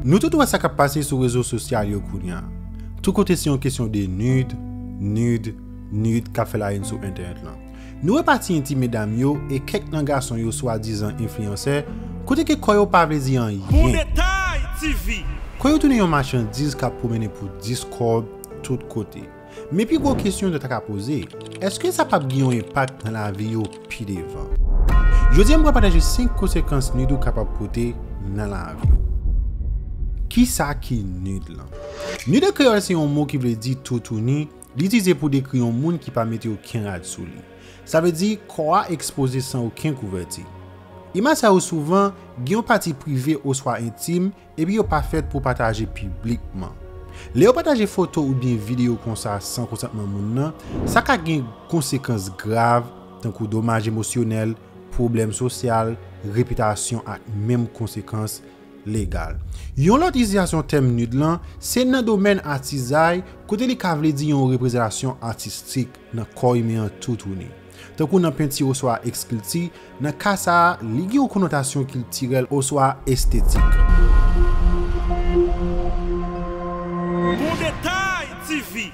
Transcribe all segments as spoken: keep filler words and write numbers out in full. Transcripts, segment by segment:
Nou tout wè sa k ap pase sou rezo sosyal yo kounye a. Tout kote se yon kesyon de nude, nude, nude k ap fè layen sou entènèt lan. Nou wè pati entim medam yo e kèk nan gason yo swadizan enfliyansè, kote ke kò yo pa vle di anyen. Bon Detay T V. Kò yo tounen yon machandiz k ap pwomennen pou diskòb tout kote. Men pi gwo kesyon nou ta ka poze, èske sa p ap gen yon enpak nan lavi yo pi devan? Jodi a, m pral pataje senk konsekans nude ou kapab pote nan lavi w. Kisa ki nude lan? Nude an kreyòl se yon mo ki vle di toutouni, li itilize pou dekri yon moun ki pa mete okenn rad sou li. Sa vle di kò a ekspoze san okenn kouvèti. Imaj sa yo souvan gen yon pati prive oswa entim, epi yo pa fèt pou pataje piblikman. Lè yo pataje foto oubyen videyo konsa san konsantman moun nan, sa ka gen konsekans grav, tankou domaj emosyonèl, pwoblèm sosyal, repitasyon ak menm konsekans legal. Yon lòt itilizasyon tèm nude lan, se nan domèn atizay, kote li ka vle di yon reprezantasyon atistik nan kò imen an toutouni, tankou nan penti oswa eskilti. Nan ka sa a, li gen yon konotasyon kiltirèl oswa estetik. Bon Detay T V.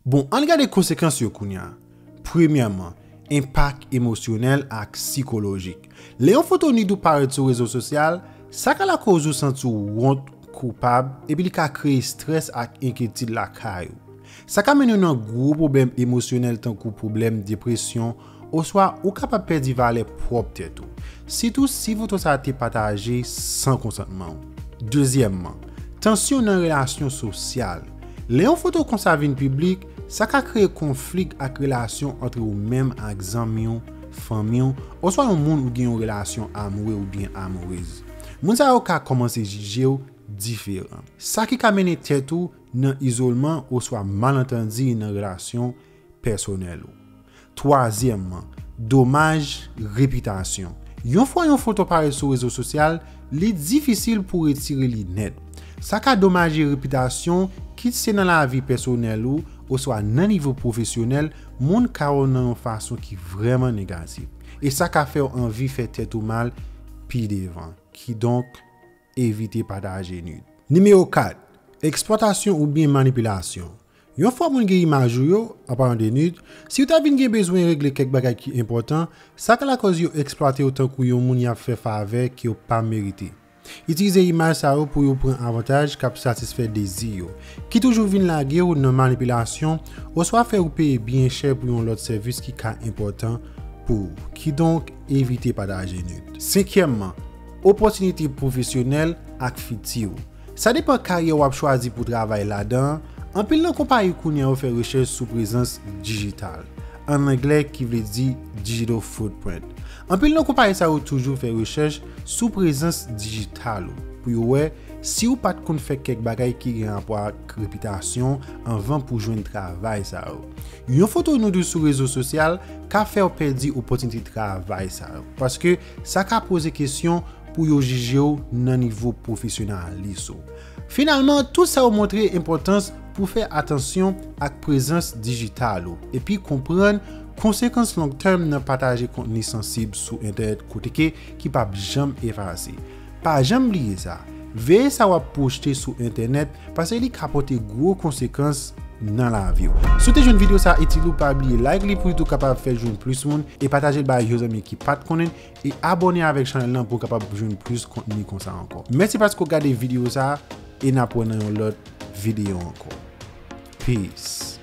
Bon, ann gade konsekans yo kounye a. Premyèman, enpak emosyonèl ak sikolojik. Lè yon foto nude ou parèt sou rezo sosyal, sa ka lakòz ou santi w wont, koupab, epi li ka kreye estrès ak enkyetid lakay ou. Sa ka mennen w nan gwo pwoblèm emosyonèl tankou pwoblèm depresyon, oswa ou kapab pèdi valè pwòp tèt ou, sitou si foto sa a te pataje san konsantman w. Dezyèmman, tansyon nan relasyon sosyal. Lè yon foto konsa vin piblik, sa ka kreye konflik ak relasyon ant ou menm ak zanmi w, fanmi w, oswa yon moun ou gen yon relasyon amoure oubyen amourez. Moun sa yo ka kòmanse jije w diferan, sa ki ka mennen tèt ou nan izolman oswa malantandi nan relasyon pèsonèl ou. Twazyèmman, domaj repitasyon. Yon fwa yon foto parèt sou rezo sosyal, li difisil pou retire li nèt. Sa ka domaje repitasyon, kit se nan lavi pèsonèl ou oswa nan nivo pwofesyonèl, moun ka wè w nan yon fason ki vrèman negatif. E sa ka fè w anvi fè tèt ou mal pi devan. Kidonk, evite pataje nude. Nimewo kat, eksplwatasyon oubyen manipilasyon. Yon fwa moun gen imaj ou yo, an palan de nude, si w ta vin gen bezwen regle kèk bagay ki enpòtan, sa ka lakòz yo eksplwate w tankou yon moun y ap fè favè ke w pa merite. Itilize imaj sa yo pou yo pran avantaj k ap satisfè dezi yo, ki toujou vin lage w nan manipilasyon, oswa fè w peye byen chè pou yon lòt sèvis ki ka enpòtan pou ou. Kidonk, evite pataje nude. Senkyèmman, opòtinite pwofesyonèl ak fiti w. Sa depann karyè w ap chwazi pou travay ladan an. Anpil nan konpayi kounye a yo fè rechèch sou prezans dijital, ann anglè ki vle di digital footprint. Anpil nan konpayi sa yo toujou fè rechèch sou prezans dijital ou pou yo wè si w pa t konn fè kèk bagay ki gen rapò ak repitasyon anvan pou jwenn travay sa yo. Yon foto nude ou sou rezo sosyal ka fè w pèdi opòtinite travay sa yo, paske sa ka poze kesyon pou yo jije w nan nivo pwofesyonalis ou. Finalman, tout sa yo montre enpòtans pou fè atansyon ak prezans dijital ou, epi konprann konsekans long tèm nan pataje kontni sansib sou entènèt kote ke ki p ap janm efase. Pa janm bliye sa, veye sa w ap poste sou entènèt, paske li ka pote gwo konsekans nan lavi w. Si w te jwenn videyo sa itil ou, pa bliye like li pou li tou kapab fè jwenn plis moun, e pataje l bay yon zanmi ki pa t konnen, e abòne avèk chanèl lan pou w kapab jwenn plis kontni konsa ankò. Mèsi paske w gade videyo sa, e n ap wè nan yon lòt videyo ankò. Peace.